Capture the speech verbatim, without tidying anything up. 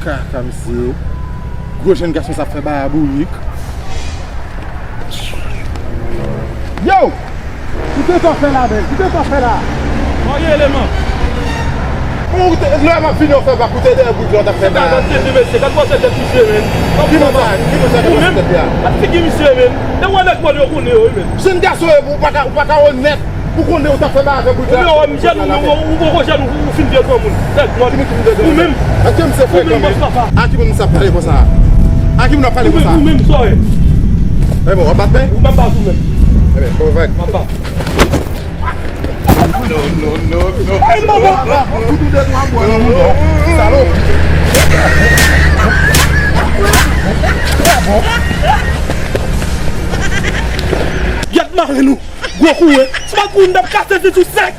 Kaka misye. Gwo jenn gason sa ap fè bagay bourik. Yo! Kite sa w fè la, men. Kite sa w fè la. Mwen gen eleman. Bon, ou te, lè m ap vini, w fè pa koute dèyè bourik la, w t ap fè bagay. Gad tete mesye, gad gwosè tèt misye, men. Ki moun sa? Ki moun sa ki gwosè tèt li a? Gad figi misye, men. E wè nèg mòd yo konnen yo, wi, men. Jenn gason, ou pa ka, ou pa ka onèt. Ou konnen ou t ap fè bagay avèk ou. Ou wè, m jèn, ou, ou, ou poko jèn, ou, ou fin vye granmoun. Nèg mòd. Ou menm. Èske misye fre kanmenm? A ki moun misye ap pale konsa? A ki moun ap pale konsa? Ou menm, ou menm, sa w ye? Ebyen, w ap bat men? Ou m ap bat ou menm. Ebyen, bon, vag. M ap bat. Non, non, non, non. Ey, baba! Fout ou de twa bwa nan mouda w. Salop! Yèt mare nou! Gwo koure! Se pa pou nou t ap kase se sou sèk!